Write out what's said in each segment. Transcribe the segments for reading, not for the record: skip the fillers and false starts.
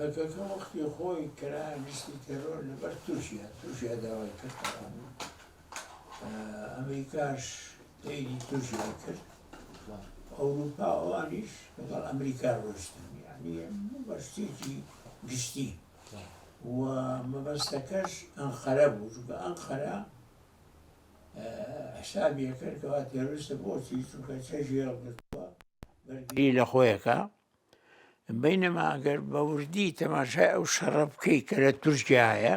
پەکەکە وەختی خۆی کرا لیستی تێرۆر لەبەر تورکیا، تورکیا داوای کرد تەبعەن ئەمریکاش تەیدی تورکیای کرد، ئەوروپا ئەوانیش لەگەڵ ئەمریکا ڕۆشتن، یعنی بە شتێکی گشتی و مەبەستەکەش ئەنقەرە بوو، چونکە ئەنقەرە حسابی ئەکرد کەوا تێرۆریستە بۆچی؟ چونکە چەکی هەڵگرتووە بەرگری لە خۆیەکە بینەما ئەگەر بە وردی تەماشای ئەو شەڕە بکەی کە لە تورکیا هەیە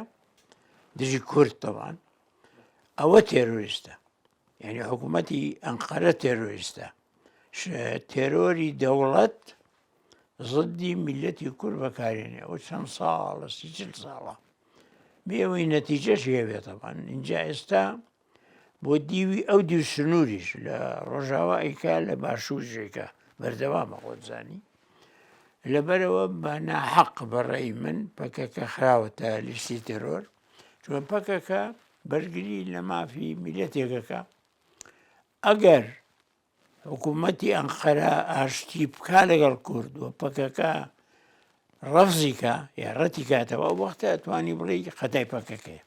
دژی کورد تەوان ئەوە تێرۆریستە یعنی حکوومەتی ئەنقەرە تێرۆریستە تێرۆری دەوڵەت زدی میلەتی کورد بەکارێنێ ئەو چەند ساڵە سی ساڵە بێەوەی نەتیجەش هەبێتەوان اینجا ئێستا بۆ دیوی ئەو دیو سنووریش لە ڕۆژاوا ئەیکا لە باشووریش ئەیکا بەردەوامە خۆت زانی لەبەرەوە بە ناحەق بە ڕێی من پەکەکە خراوەتە لیستی تێرۆر چونکە پەکەکە بەرگری لە مافی میلەتێکەکە ئەگەر حکوومەتی ئەنقەرە ئاشتی بکا لەگەڵ کورد و پەکەکە ڕەفزی کا یا ڕەتی کاتەوە ئەو وەختە ئەتوانی بڵێی خەتای پەکەکەیە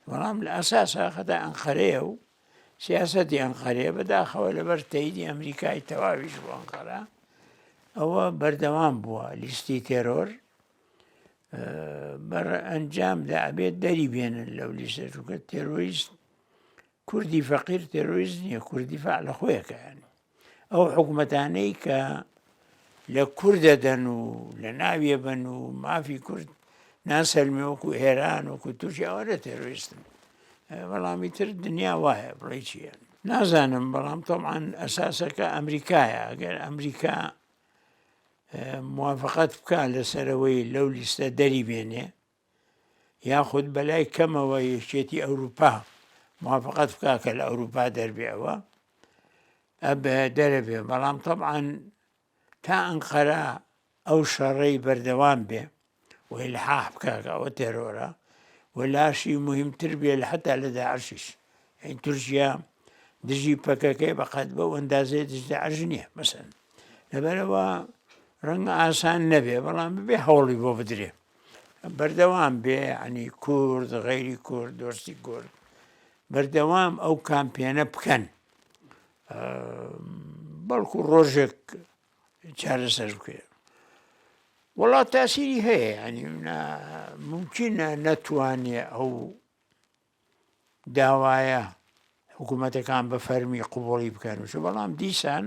بەڵام لە ئەساسا خەتای ئەنقەرەیە و سیاسەتی ئەنقەرەیە بەداخەوە لەبەر تەیدی ئەمریکای تەواویش بۆ ئەنقەرە ئەوە بەردەوام بووە لیستی تێرۆر بەر ئەنجامدا ئەبێت دەری بێنن لەو لیستە چونکە تێرۆریست کوردی فەقیر تێرۆریست نییە کورد دیفاع لە خۆیەکە یانی ئەو حکومەتانەی کە لە کوردە دەن و لە ناویە بن و مافی کورد ناسەلمێ وەکو ئێران وەکو تورکیا ئەوانە تێرۆریستن بەڵامی تر دنیا وایە بڵێ چییە نازانم بەڵام تەبعەن ئەساسەکە ئەمریکایە ئەگەر ئەمریکا موافقەت بکە لەسەرەوەی لەو لیستە دەری بێنێ یاخود بەلای کەمەوە یەکێتی ئەوروپا موافقەت بکا کە لە ئەوروپا دەربێ ئەوە ئەبێ دەرەبێ بەڵام تەبعەن تا ئەنقەرە ئەو شەڕەی بەردەوام بێ و ئیلحاح بکا کە ئەوە تێرۆرە و لاشی مهمتر بێ لە حتا لە داعشیش یعنی تورکیا دژی پەکەکەی بەقەت بەو ئەندازەیە دژ داعش نییە مەسەن لەبەرەوە ڕەنگە ئاسان نەبێ بەڵام ببێ هەوڵی بۆ بدرێ بەردەوام بێ ینی کورد غەیری کورد دۆستی کورد بەردەوام ئەو کامپێنە بکەن بەڵکو ڕۆژێک چارەسەر بکرێت وڵات تاسیری هەیە ینی ممکنە نەتوانێ ئەو داوایە حکوومەتەکان بە فەرمی قوبوڵی بکەن و بەڵام دیسان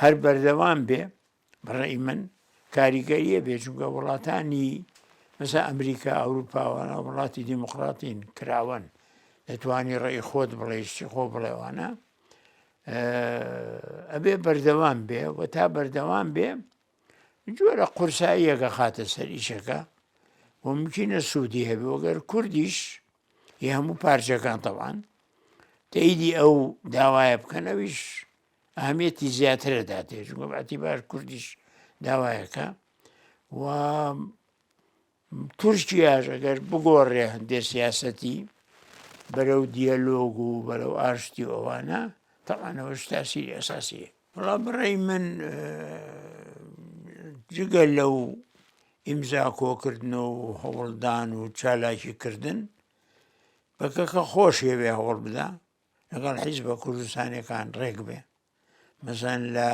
هەر بەردەوام بێ بەڕێی من کاریگەریە بێ چونکە وڵاتانی مەسا ئەمریکا ئەوروپاوانە وڵاتی دیموکراتین کراوەن دەتوانی ڕێی خۆت بڵێ شتی خۆ بڵێوانە ئەبێ بەردەوام بێ و تا بەردەوام بێ جۆرە قورساییەکە خاتە سەر ئیشەکە و ممکنە سوودی هەبێ وەگەر کوردیش ی هەموو پارچەکان تەوان تەیدی ئەو داوایە بکەن ئەویش ئەهمیەتی زیاترە داتێ چونکە بە ئەتیبار کوردیش داوایەکە و تورکیاش ئەگەر بگۆڕێ هەندێ سیاسەتی بەرەو دیەلۆگ و بەرەو ئاشتی و ئەوانە تەبعەن ئەوەش تاسیری ئەساسیە. وەڵا بەڕای من جگە لەو ئیمزا کۆکردن و هەوڵدان و چالاکی کردن پەکەکە خۆشی بێ هەوڵ بدا لەگەڵ حیزبە کوردستانیەکان ڕێک بێ مەسەن لە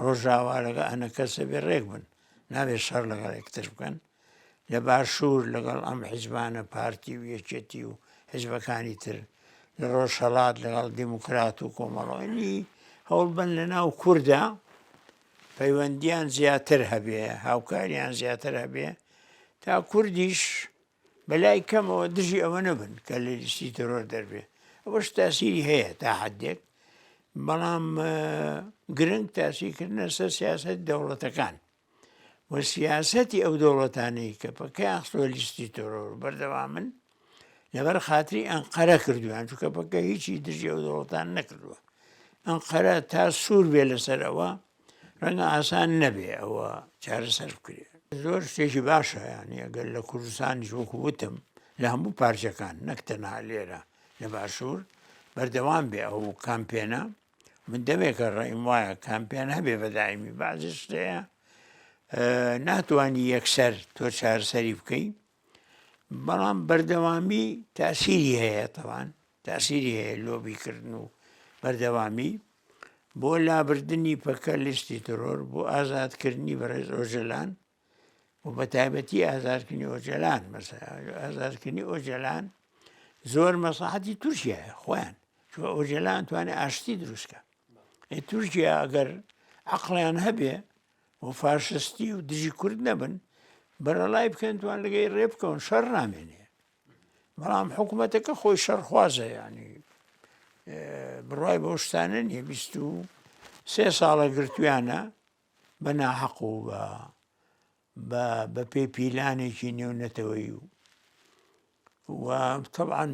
ڕۆژاوا لەگە ئەنەکەسە بێ ڕێک بن نابێت شەڕ لەگەڵ یەکتر بکەن لە باشوور لەگەڵ ئەم حیزبانە پارتی و یەکێتی و حیزبەکانی تر لە ڕۆژهەڵات لەگەڵ دیموکرات و کۆمەڵانی هەوڵبن لە ناو کووردا پەیوەندیان زیاتر هەبێ هاوکاریان زیاتر هەبێ تا کوردیش بەلای کەمەوە دژی ئەوە نەبن کە لە لیستی تێرۆر دەربێ ئەوەش تاسیری هەیە تا حدێک بەڵام گرنگ تاسیکردنە سەر سیاست دەوڵەتەکان و سیاسەتی ئەو دەوڵەتانەی کە پەکەیان خستووە لیستی تێرۆر بەردەوامن لەبەر خاتری ئەنقەرە کردویان چونکە پەکە هیچی دژی ئەو دەوڵەتان نەکردووە ئەنقەرە تا سوور بێ لەسەر ئەوە ڕەنگە ئاسان نەبێ ئەوە چارەسەر بکرێ. زۆر شتێکی باشە یانی ئەگەر لە کوردستانیش وەکو وتم لە هەموو پارچەکان نەک تەنها لێرە لە باشوور بەردەوام بێ ئەو کامپێنە من دەمێکە ڕێیم وایە کامپێن هەبێ بە دایمی بەعزی شتەیە. ناتوانی یەکسەر تۆ چارەسەری بکەی بەڵام بەردەوامی تاسیری هەیە تەوان تاسیری هەیە لۆبیکردن و بەردەوامی بۆ لابردنی پەکە لیستی ترۆر بۆ ئازادکردنی بەڕێز ئۆجەلان و بە تایبەتی ئازادکردنی ئۆجەلان ئازادکردنی ئۆجەلان زۆر مەساحەتی تورکیایە خۆیان چوە ئۆجەلان توانێت ئاشتی دروستکە تورکیا ئەگەر عقلیان هەبێ و فاشستی و دژی کورد نەبن بەرەڵای بکەن توان لەگەی ڕێ بکەون شەڕ نامێنێ بەڵام حکوومەتەکە خۆی شەڕخوازە ینی بڕای بۆ شتانە نییە 23 ساڵە گرتویانە بە ناحەق و بە بە بە پێی پیلانێکی نێونەتەوەی و و تەبعەن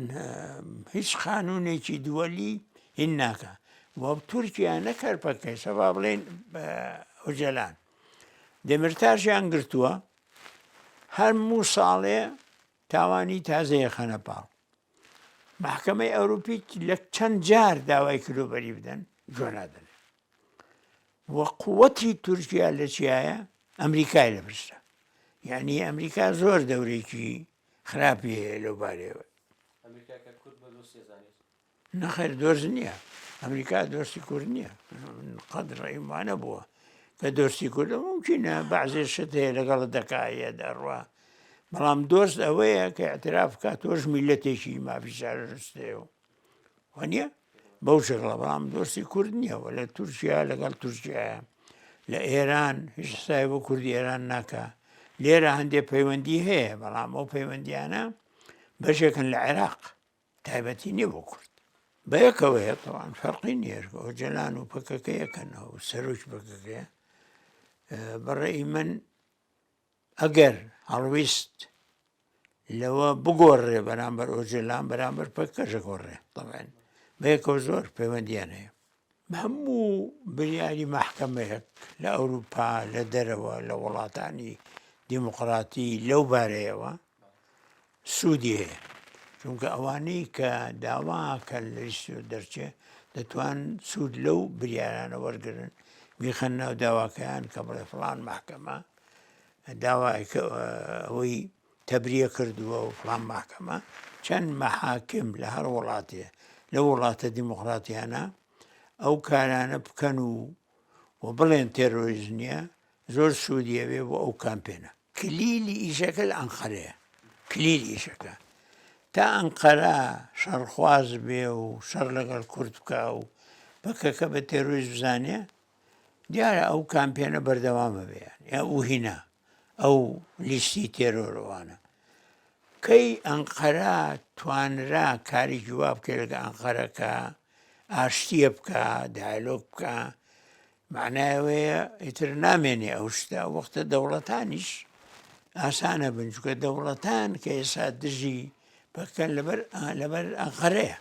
هیچ قانونێکی دووەلی هین ناکا و تورکیا نەکەر پەکەی سەبا بڵێن ئۆجەلان دەمرتاشیان گرتووە هەموو ساڵێ تاوانی تازەیە خەنە پاڵ محکمەی ئەوروپی لە چەند جار داوای کردو بەری بدەن گوێ نادەن و قوتی تورکیا لە چیایە ئەمریکای لە پشتە یعنی ئەمریکا زۆر دەورێکی خراپی هەیە لەو بارەیەوە. ئەمریکا کە کورد بە دۆست ئەزانێت. نەخێر دۆست نییە ئەمریکا دۆستی کورد نییە قەت ڕێیم وانە بووە کە دۆستی کوردە ممکنە بەعزێ شت هەیە لەگەڵ دەکایە دەڕوا بەڵام دۆست ئەوەیە کە اعتراف بکات تۆش میلەتێکی مافی چارەنووستەیە و وانە بەو شکڵە بەڵام دۆستی کورد نییە و لە تورکیا لەگەڵ تورکیایە لە ئێران هیچ حسابی بۆ کوردی ئێران ناکا لێرە هەندێک پەیوەندی هەیە بەڵام ئەو پەیوەندیانە بەشێکن لە عێراق تایبەتی نییە بۆ کورد بەیەکەوەیە تەوان فەرقی نییە ئۆجەلان و پەکەکە یەکەنەوە و سەرۆکی پەکەکەیە بەڕێی من ئەگەر هەڵویست لەوە بگۆڕێ بەرامبەر ئۆجەلان بەرامبەر پەکەکەش ئەگۆڕێ تەبعەن بەیەکەوە زۆر پەیوەندیان هەیە هەموو بریاری مەحکەمەیەک لە ئەوروپا لە دەرەوە لە وڵاتانی دیموکراتی لەو بارەیەوە سوودی هەیە چونکە ئەوانەی کە داواکەن لە لیست دەرچێ دەتوان سوود لەو بریارانە وەرگن بیخەن ناو داواکەیان کە بڵێ فڵان مەحکەمە داوای ئەوەی تەبریە کردووە و فڵان مەحکەمە چەند مەحاکم لە هەر وڵاتێ لە وڵاتە دیموکراتیانە ئەو کارانە بکەن و و بڵێن تێرۆریست نییە زۆر سوودی ئەبێ بۆ ئەو کامپێنە. کلیلی ئیشەکە لە ئەنقەرەیە کلیلی ئیشەکە تا ئەنقەرە شەڕخواز بێ و شەڕ لەگەڵ کورد بکا و پەکەکە بە تێرۆریست بزانێ دیارە ئەو کامپێنە بەردەوامە بێ یا ئەو هینا ئەو لیستی تێرۆرەوانە کەی ئەنقەرە توانرا کارێکی وا بکەێت لەگە ئەنقەرە کە ئاشتیە بکە دایلۆگ بکە معنای ئەوەیە ئیتر نامێنێ ئەو شتە وەختە دەوڵەتانیش ئاسانە بن چونکە دەوڵەتان کە ئێستا دژی پەکەن لەبەر لەبەر ئەنقەرەیە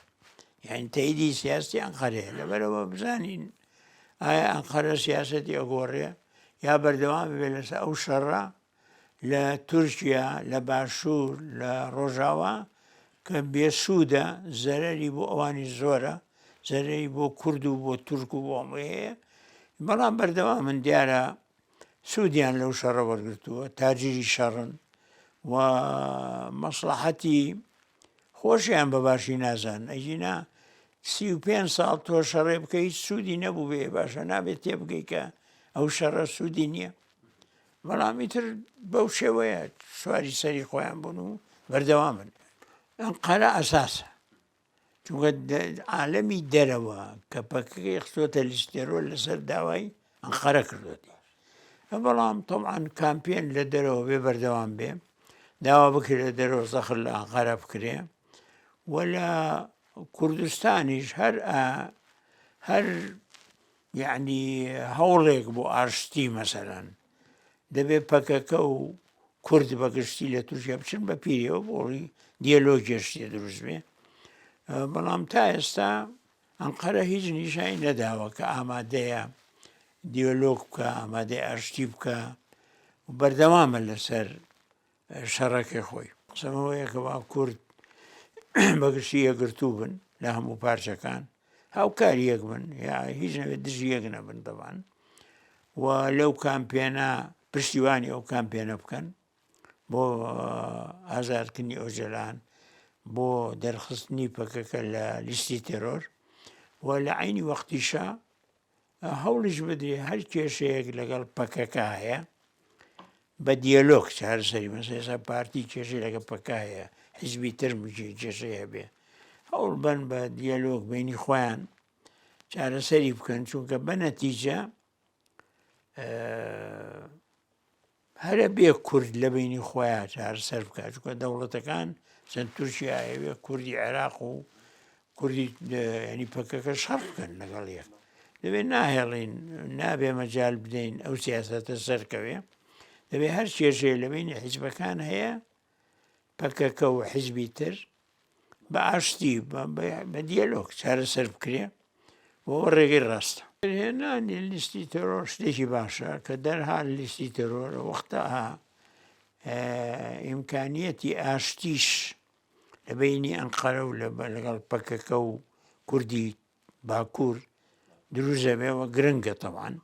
یعنی تەیدی سیاسی ئەنقەرەیە لەبەرەوە بزانین ئایا ئەنقەرە سیاسەتی ئەگۆڕێ یا بەردەوام بێ لەسەر ئەو شەڕە لە تورکیا لە باشوور لە ڕۆژاوا کە بێسوودە زەرەری بۆ ئەوانی زۆرە زەرەری بۆ کورد و بۆ تورک و بۆ هەمووی هەیە بەڵام بەردەوام من دیارە سوودیان لەو شەڕە وەرگتووە تاجیری شەڕن و مەسلحەتی خۆشیان بە باشی نازان ئەگینا 35 ساڵ تۆ شەڕێ بکە هیچ سوودی نەبوو بێ باشە نابێت تێبگەی کە ئەو شەڕە سوودی نییە بەڵام ئیتر بەو شێوەیە سواری سەری خۆیان بوون و بەردەوامن ئەنقەرە ئەساسە چونکە عالەمی دەرەوە کە پەکەکەی خستۆتە لیستێرۆ لەسەر داوای ئەنقەرە کردوێتی بەڵام تەبعەن کامپێن لە دەرەوە بێ بەردەوام بێ داوا بکرێت لە دەرەوە زەخر لە ئەنقەرە بکرێ و لە کوردستانیش هەر هەر یعنی هەوڵێک بۆ ئاشتی مەسەرەن دەبێ پەکەکە و کورد بە گشتی لە تورکیا بچن بە پیریەوە بۆ دیەلۆگێ شتێ دروست بێ بەڵام تا ئێستا ئەنقەرە هیچ نیشانی نەداوە کە ئامادەیە دیۆلۆگ بکە ئامادەی ئاشتی بکە و بەردەوامە لەسەر شەڕەکەی خۆی قسەمەوەیە کە وا کورد بەگشتی یەکگرتوو بن لە هەموو پارچەکان هاوکاری یەک بن یا هیچ نەبێت دژی یەک نەبن دەبان و لەو کامپێنە پشتیوانی ئەو کامپێنە بکەن بۆ ئازادکردنی ئۆجەلان بۆ دەرخستنی پەکەکە لە لیستی تێرۆر و لە عینی وەختیشا هەوڵیش بدرێ هەر کێشەیەک لەگەڵ پەکەکە هەیە بە دیەلۆگ چارەسەری مەسە ئێستا پارتی کێشەی لەگە پەکە هەیە حیزبی تر کێشەی هەبێ هەوڵ بن بە دیەلۆگ بینی خۆیان چارەسەری بکەن چونکە بە نەتیجە هەرە بێ کورد لە بینی خۆیان چارەسەر بکات چونکە دەوڵەتەکان چەند تورکیا ئەوێ کوردی عێراق و کوردی ینی پەکەکە شەڕ بکەن لەگەڵ یەک دەبێت ناهێڵین نابێ مەجال بدەین ئەو سیاستە سەرکەوێ دەبێ هەر کێشەیە لە بینی حیزبەکان هەیە پەکەکە و حیزبی تر بە ئاشتی بە دیالۆگ چارەسەر بکرێ بۆ ڕێگەی ڕاستە. هێنانی لیستی تێرۆر شتێکی باشە کە دەرهات لیستی تێرۆر وەختە ئیمکانیەتی ئاشتیش لە بینی ئەنقەرە و لەگەڵ پەکەکە و کوردی باکوور دروست دەبێەوە گرنگە تەوان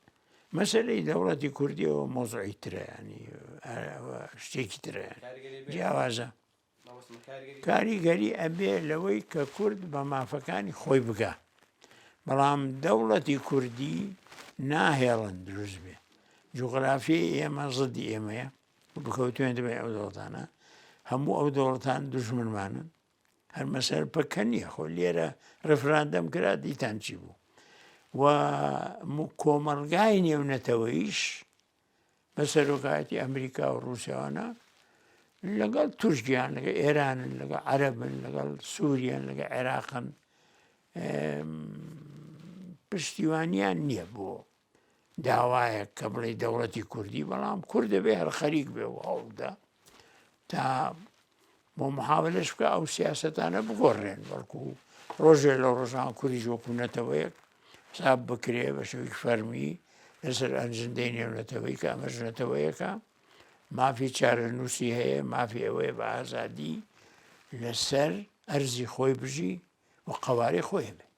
مەسەلەی دەوڵەتی کوردیەوە مۆزعی ترە ینی شتێکی ترە جیاوازە. کاریگەری ئەبێ لەوەی کە کورد بە مافەکانی خۆی بگا بەڵام دەوڵەتی کوردی ناهێڵن دروست بێ جوغرافی ئێمە زدی ئێمەیە بکەوتوێن دەبێ ئەو دەوڵەتانە هەموو ئەو دەوڵەتان دژمنمانن هەر مەسەر پەکە نییە خۆ لێرە ڕفراندەم کرا دیتان چی بوو و کۆمەڵگای نێونەتەوەیش بە سەرۆکایەتی ئەمریکا و ڕووسیاوانە لەگەڵ تورکیان لەگە ئێرانن لەگە عەرەبن لەگەڵ سووریان لەگە عێراقن پشتیوانیان نییە بۆ داوایەک کە بڵێ دەوڵەتی کوردی بەڵام کورد دەبێ هەر خەریک بێ و هەوڵدا تا بۆ محاولەش بکە ئەو سیاسەتانە بگۆڕێن بەڵکو ڕۆژێ لە ڕۆژان کوردیش وەکو نەتەوەیەک حساب بکرێ بە شێوەی فەرمی لەسەر ئەنجندەی نێونەتەوەی کە ئەمەش نەتەوەیەکە مافی چارەنووسی هەیە مافی ئەوەیە بە ئازادی لەسەر ئەرزی خۆی بژی و قەوارەی خۆی هەبێ.